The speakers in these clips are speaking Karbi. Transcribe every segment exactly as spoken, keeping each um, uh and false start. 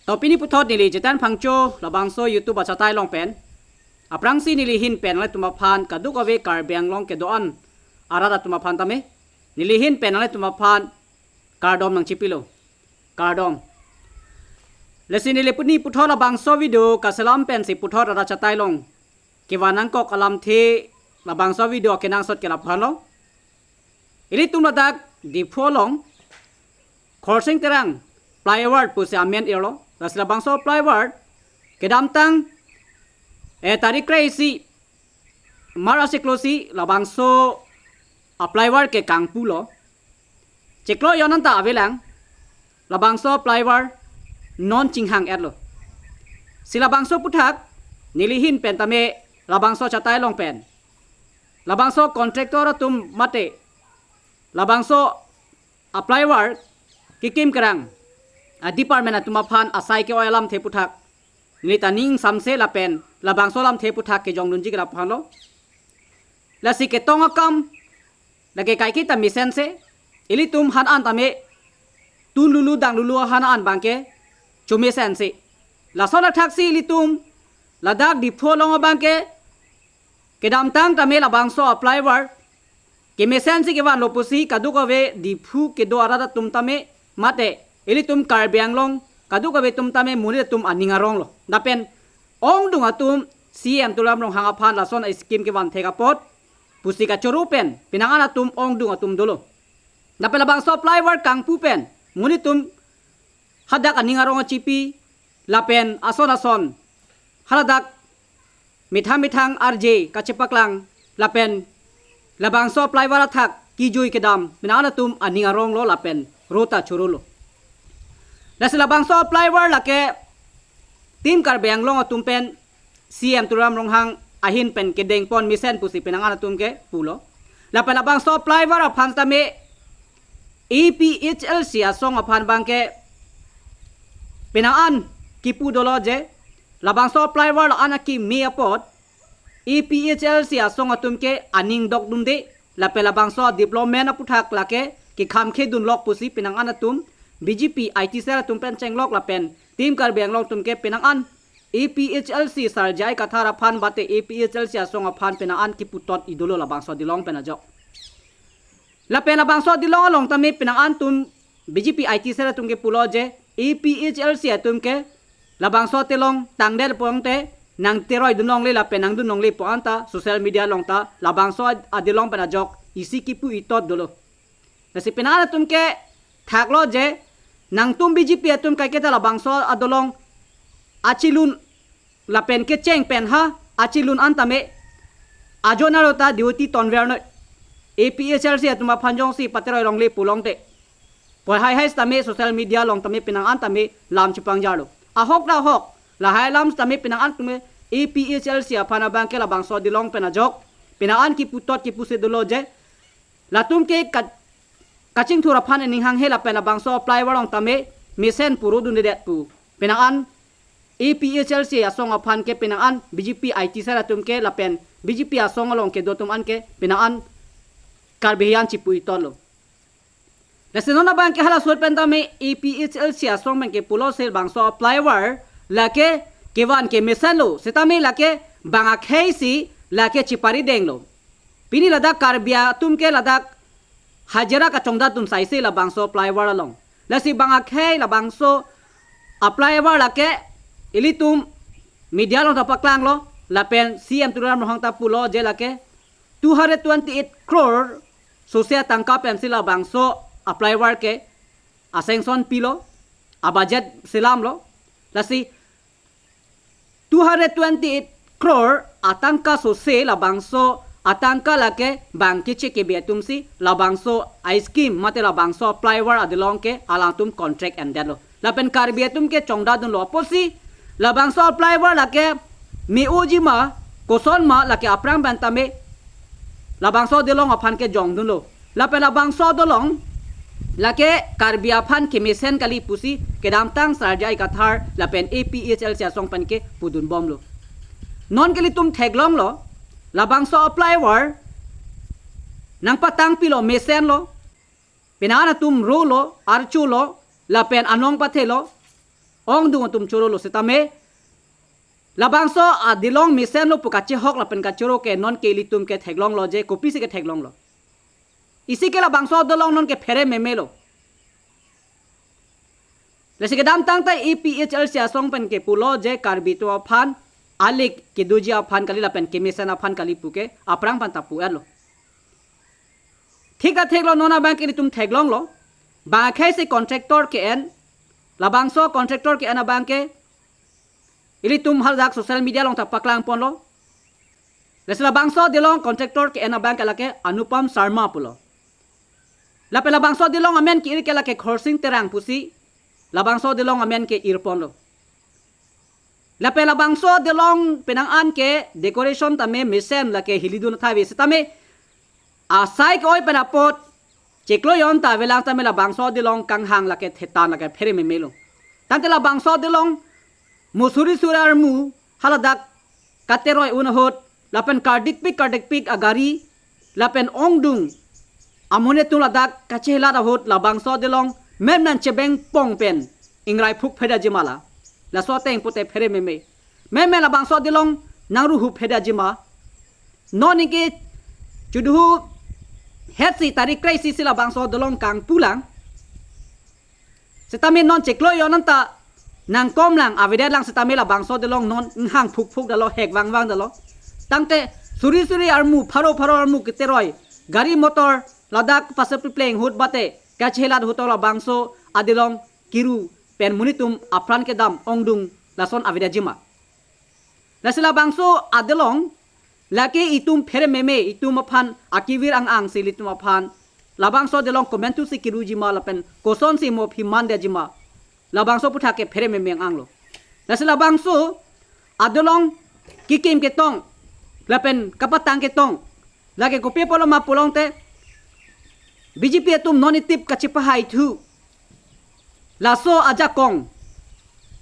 To pini puthot neli Jiten Phangcho labangso YouTube achatai along pen, aphrangsi neli ahin pen nanglitum aphan kadokave Karbi Anglong kedo-an arat atum aphan tame neli ahin pen nanglitum aphan kardom nangchipilo. Kardom. Lasi neli pini puthot labangso video kaselam pensi puthot rat achatai along kevan nangkok alamthe labangso video kenangsot ke laphan lo. Ilitum ladak Diphu along Khorsing Terang Flyover pusi amen irlo. Lasi labangso flyover kedamtang, eh, tarik kre-isi March achiklo isi labangso a-flyover ke kangpulo. Chiklo jon anta avelang, labangso flyover non chinghang-etlo. Si labangso aphuthak neli ahin pen tame labangso achatai along pen, labangso contractor atum mate labangso a-flyover kekim kerang a-department atum aphan asai ke-oi alamthe aphuthak neli ta ning samse lapen labangso alamthe aphuthak kejongdunji ke laphan lo. Lasi ketong akam lake kaike ta mesense, ilitum han an tame tunlulu danglulu han an abangke chomesense. Lason athaksi ilitum ladak Diphu along abangke kedamtang tame labangso a-flyover kemesensi kevanlo pusi kadokave Diphu kedo arat atum tame mate ilitum Karbi Anglong kadokave atum tame monit atum aning aronglo. Lapen ongdung atum C M Tuliram Ronghang aphan lason a-scheme kevan thek apot pusi kachoro pen penang an atum ongdung atum dolo. Lapen labangso a-flyover kangpu pen monit atum hadak aning arong achipi lapen ason ason haladak methang methang arje kachepaklang lapen labangso a-flyover athak kejui kedam penang an atum aning aronglo lapen road ta chorolo. Lasi labangso a-flyover lake Team Karbi Anglong atum pen C M Tuliram Ronghang ahin pen kedengpon mesen pusi penang an atum ke pulo. Lapen labangso a-flyover aphan tame A P H L C asong aphan abangke penang an kipu dolo je labangso a-flyover la-an akimi apot A P H L C asong atum ke aning dokdunde lapen labangso development aphuthak lake kekham khedunlok pusi penang an atum B J P I T cell atum pen chenglok lapen Team Karbi Anglong atum ke penang an A P H L C Sar J I Kathar aphan mate A P H L C asong aphan penang an kiputot-i dolo labangso adilong pen ajok. Lapen labangso adilong along tame penang an atum B J P I T cell atum ke pulo je A P H L C atum ke labangso telong tangdet pongte nangteroi dunlongle lapen nangdunlongle pu anta social media along ta labangso ad-, adilong pen ajok isi kipu-itot dolo. Lasi penang an atum ke thaklo je nangtum B J P atum kaike ta labangso adolong achilun lapen kecheng pen ha achilun an tame ajo naro ta duty tonver noi. A P H L C atum aphan jongsi pateroi longle pulongte poi hai hai tame social media along tame penang an tame lam chepangjarlo. Ahok ta ahok lahai alam tame penang an tame A P H L C aphan abangke labangso adilong pen ajok penang an kiputot kipuse dolo je latum ke ka-, kachingthur aphan aning hanghe lapen labangso a-flyover along tame mesen puru dundedet pu penang an A P H L C asong aphan ke penang an B J P I T cell atum ke lapen B J P asong along kedo atum an ke penang an Karbi hiyan chipu-itot lo. Lasi non abangke hala sot pen tame A P H L C asong pen ke pulo se labangso a-flyover lake kevan kemesenlo setame lake bang akhei si lake chiparidenglo. Pini ladak Karbi atum ke ladak hajira kachongdatdun saise labangso a-flyover along. Lasi bang akhei labangso a-flyover lake ilitum media along ta paklanglo lapen C M Tuliram Ronghang ta pulo je lake two hundred twenty-eight crore sose atangka pensi labangso a-flyover ke a-sanction pilo, a-budget selamlo. Lasi two hundred twenty-eight crore atangka sose labangso atangka lake bang keche kebi atumsi labangso a-scheme mate labangso a-flyover adilong ke alangtum contract endetlo. Lapen Karbi atum ke chongdadunlo apotsi labangso a-flyover lake me-oji ma koson ma lake aphrang pen tame labangso adilong aphan ke jongdunlo. Lapen labangso adolong lake Karbi aphan kemesen kali pusi kedamtang Sar J I Kathar lapen A P H L C asong pen ke pudunbomlo. Non ke ilitum theklonglo labangso a-flyover nangpatangpilo mesenlo. Penang an atum rolo, archulo, lapen anong pathelo. ongdung atum chorolo setame, labangso adolong mesenlo pu kachehok lapen kachoro ke non ke ilitum ke theklonglo je, kopisi ke theklonglo. Isi ke labangso adolong non ke phere memelo. Lasi kedamtang ta A P H L C asong pen kepulo je Karbi atum aphan alik kedoji aphan kali lapen kemesen aphan kali puke aphrang aphan ta pu-etlo. Thik ta thiklo, non abang ke ilitum theklonglo. Bang akhei si contractor ke-en, labangso contractor ke-en abang ke ilitum haladak social media along ta paklangponlo. Lasi labangso adolong contractor ke-en abang ke lake Anupam Sharma pulo. Lapen labangso adolong amen ke-ir ke lake Khorsing Terang pusi labangso adolong amen ke-irponlo. Lapen labangso adolong penang an ke decoration tame mesen lake hilidun athai ave setame, asai ke-oi pen apot chiklo jon ta avelang tame labangso adolong kanghang lake thetan lake phere memelo. Tangte labangso adolong mo suri suri armu haladak kateroi un ahut lapen kardikpik kardikpik agari lapen ongdung amonit atum ladak kachelat ahut labangso adolong memnan chebeng pong pen ingrai phuk phedajima la. Laso ateng pute phere meme. Meme labangso adolong nangruhu phedajima. Non ningke chuduhu hetsi tarik kre-isi si labangso adolong kangpulang. Setame non chiklo jon anta nangkomlang, avedetlang setame labangso adolong non inghang phuk phuk detlo, hek vang vang detlo. Tangte suri suri armu, pharo pharo armu keteroi, gari motor ladak pasap pleng ahut bate kachelat ahut labangso adolong kiru pen monit atum apran kedam ongdung lason avedetjima. Lasi labangso adolong lake itum phere meme, itum aphan akivir ang ang si ilitum aphan labangso adolong komantu si kirujima lapen kosonsi mo aphi mandetjima, labangso aputhak ke phere meme ang anglo. Lasi labangso adolong kekim ketong lapen kapatang ketong lake kopi apotlo ma pulote, B J P atum non itip kachepahaithu laso ajakong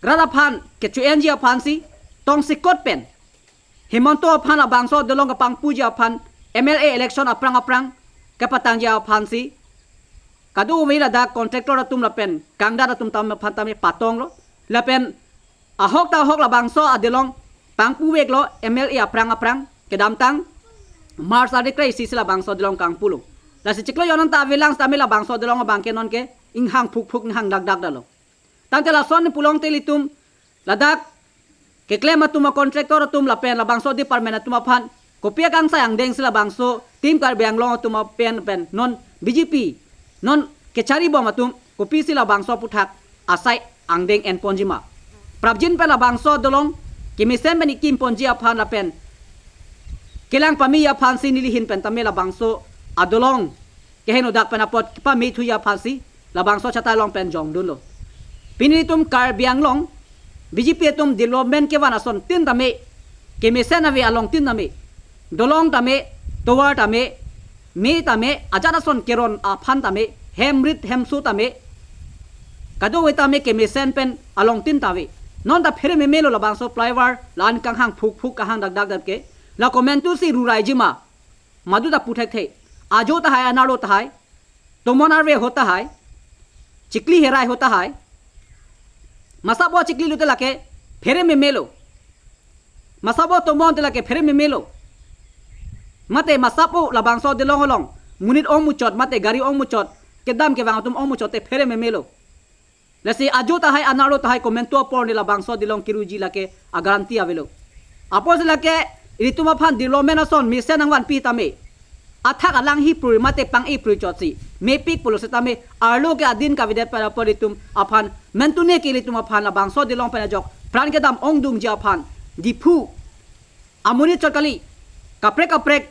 rat aphan kecho-enji aphansi tongsekot pen Himanta aphan labangso adolong kapangpuji aphan M L A election aphrang aphrang kapatangji aphansi kadokave ladak contractor atum lapen kangdat atum tam aphan tame patonglo. Lapen ahok ta ahok labangso adolong pangpuveklo M L A aphrang aphrang, kedamtang March tarik kre-isi si labangso adolong kangpulo. Lasi chiklo jon anta avelang setame labangso adolong abang ke non ke inghang phuk phuk inghang dak dak detlo. Tangte lason pulote ilitum ladak keklem atum a-contractor atum lapen labangso department atum aphan kopi akangsai angdeng si labangso Team Karbi Anglong atum apen pen non B J P non kecharibom atum kopisi labangso aputhak asai angdeng enponjima. Prapjin pen labangso adolong kemesen pen ikimponji aphan lapen kelang pame aphansi nelihin pen tame labangso adolong keheno dak pen apot kepamethuji aphansi labangso achatai along pen jongdunlo. Pini itum Karbi Anglong B J P atum development kevan asontin tame, kemesen ave alongtin tame, dolong tame, tovar tame, me tame, ajat ason keron aphan tame, hem rit hem so tame, kadokave tame kemesen pen alongtin ta ave. Non ta phere memelo labangso flyover la-an kanghang phuk phuk kanghang dak dak det ke. La komantu si ruraijima. Madu ta pu thekthe. Ajo tahai, anerlo tahai, tomon arve ahut tahai, chikli herai ahut tahai. Masabo chiklilo te lake phere memelo. Masabo tomonte lake phere memelo. Mate masabo labangso adolong along monit ongmuchot mate gari ongmuchot, kedam kevang atum ongmuchot te phere memelo. Lasi ajo tahai, anerlo tahai komantu apor ni labangso adolong kiruji lake a-guarantee avelo. Apotsi lake ilitum aphan development ason mesen nangvanpi tame, athak alang hiprui mate pang-iprui chotsi mepik pulo setame, arlo ke adin kavedet pen apor ilitum aphan, mentune ke ilitum aphan labangso adolong pen ajok pran kedam ongdungji aphan Diphu amonit chot kali, kaprek kaprek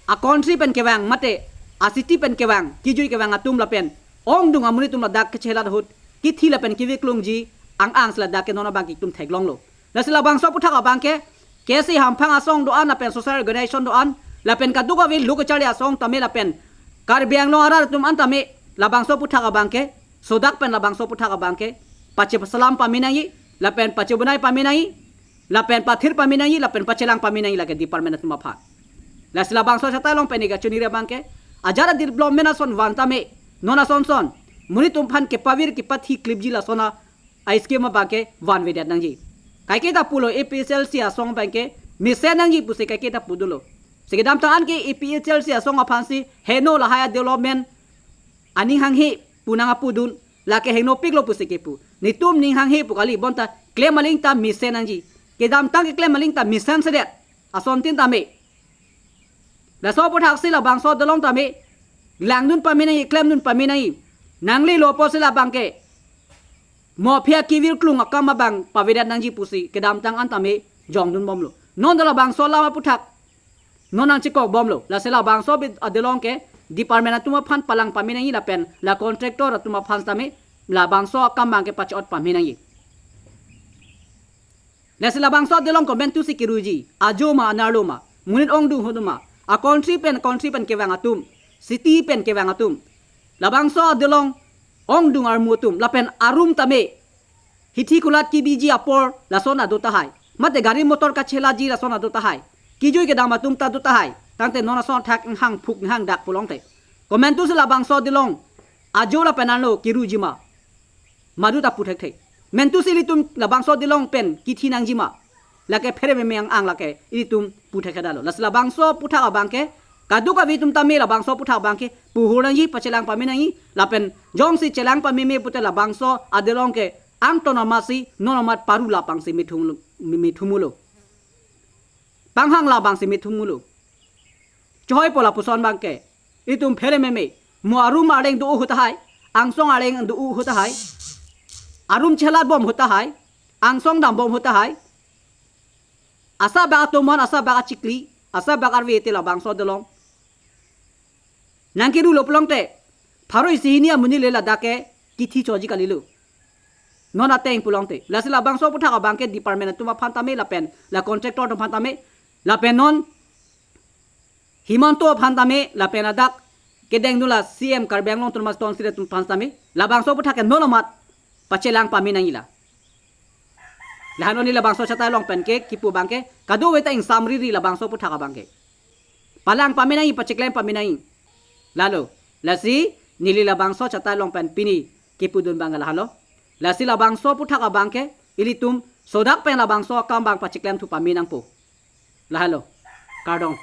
a-country pen kevang mate a-city pen kevang, kijui kevang atum lapen ongdung amonit atum ladak kechelat ahut kithi lapen keviklungji ang ang si ladak ke non abang ke itum theklonglo. Lasi labangso aputhak abang ke, K S A hamphang asong do-an lapen social organization do-an lapen kadokave lo kacharli asong tame lapen Karbi Anglong arat atum an tame labangso aputhak abang ke sodak pen labangso aputhak abang ke pachepasalam pame nangji lapen pachebonai pame nangji lapen pathir pame nangji lapen pachelang pame nangji lake department atum aphan. Lasi labangso achatai along pen ik kachoniri abang ke, ajat a-development ason van tame, non ason son monit atum aphan kepavir kepathi klipji lason a a-scheme abangke vanvedet nangji. Kaike ta pulo, A P H L C asong abangke mesen nangji pusi kaike ta pudunlo. Si kedamtang an ke A P H L C asong aphansi heno lahai a-development aning hanghe pu nang apudun, lake heno piklo pusi kepu. Netum ning hanghe pu kali, bonta klem aling ta mesen nangji. Kedamtang keklem aling ta mesen sedet. Asontin tame. Laso aputhaksi labangso adolong tame langdun pame nangji, klemdun pame nangji. Nanglelo pusi labangke mafia kevir klung akam abang pavedet nangji pusi kedamtang an tame jongdun bomlo. Non ta labangso alam aputhak non nangchekok bomlo. Lasi labangso bit adolong ke department atum aphan palang pame nangji lapen la contractor atum aphan tame labangso akam abangke pache-ot pame nangji. Lasi labangso adolong komantusi kiruji, ajo ma, anerlo ma, monit ongdung ahut ma, a-country pen, country pen kevang atum, city pen kevang atum, labangso adolong ongdung armu atum lapen arum tame hithi kulat kebiji apor lason ado tahai. Mate gari motor kachelaji lason ado tahai. Kijui kedam atum ta do tahai. Tangte non ason thak inghang phuk inghang dak pulongte, komantusi labangso adolong ajo lapen anerlo kiruji ma? Madu ta pu thekthe. Mantusi ilitum labangso adolong pen kithi nangji ma? Lake phere meme ang ang lake ilitum pu thekthedetlo. Lasi labangso aputhak abangke kadokave atum tame labangso aputhak abangke puhur nangji, pachelang pame nangji. Lapen jongsi chelang pameme pute labangso adolong ke angton amatsi non amat paru labangsi methum, methumulo. Panghang labangsi methumulo. Chohoi po lapuson abangke. Itum phere meme. Mo arum arleng do ahut tahai. Angsong arleng do ahut tahai. Arum chelat bom ahut tahai. Angsong dam bom ahut tahai. Asabak atomon, asabak achikli, asabak arve te labangso adolong nangkirulo pulongte, pharo isi hini amonit le ladak ke kithi choji kalilo. Non ateng pulongte. Lasi labangso aputhak abangke department atum aphan tame lapen la contractor atum aphan tame lapen non Himanta aphan tame lapen ladak kedengdunlo C M Karbi Anglong Autonomous Council atum aphan tame labangso aputhak ke non amat pachelang pame nangji la. Lahenlo ne labangso achatai along pen ke kipu abangke kadokave ta ingsam riri labangso aputhak abangke. Palang pame nangji, pacheklem pame nangji. Lalo, lasi neli labangso achatai along pen pini kipudun abang lahenlo. Lasi labangso aputhak abangke ilitum sodak pen labangso akam abang pacheklem thu pame nangpo. Lahenlo. Kardom.